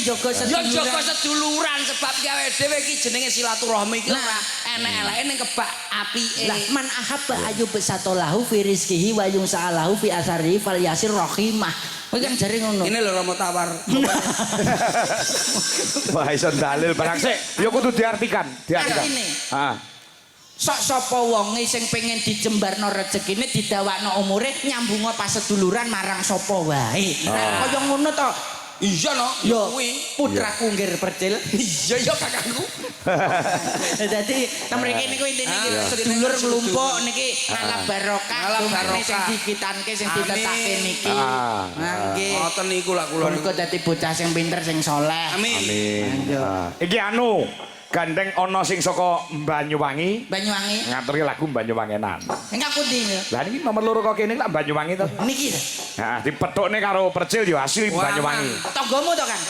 njaga Ya seduluran. jaga seduluran, sebab ki awake dhewe iki jenenge silaturahmi iki Nah. ora enek eleke ning kebak apike. Lah, man ahabba ayyubsatha lahu fi rizqihi wa yunsa'a lahu fi atsarihi falyasil rahimah. Kowe kan jare ngono. Ini lho Romo Tawar. Wah, iso dalil barang sik. Ya kudu diartikan, diartikan. Artine. Ah. Sok sapa wonge sing pengen dijembarno rezekine, didawakno umure, nyambunga paseduluran marang sapa wae. Nah, kaya ngono to. Iya no, Yo, kuwi. Putraku nggir Percil. Iya iya kakangku. Dadi teng mriki niku intine iki Ah, sedulur iya. nglumpuk niki ngalap barokah, Ngalap dongane barokah. sing dikitanke, sing Amin. ditetake niki. Ah. Nah, nggih. Ngoten niku lak kula niku. Muga dadi bocah sing pinter, sing soleh. Amin. Amin. Ah. Iki anu, gandeng ana sing saka Banyuwangi Banyuwangi. Ngaturi lagu Banyuwangenan. Engkang pundi? Lah, niki nomor 2 kok kene lak Banyuwangi to. Niki. Nah, dipethukne karo Percil yo asli Wah, Banyuwangi. Tanggamu to, Kang?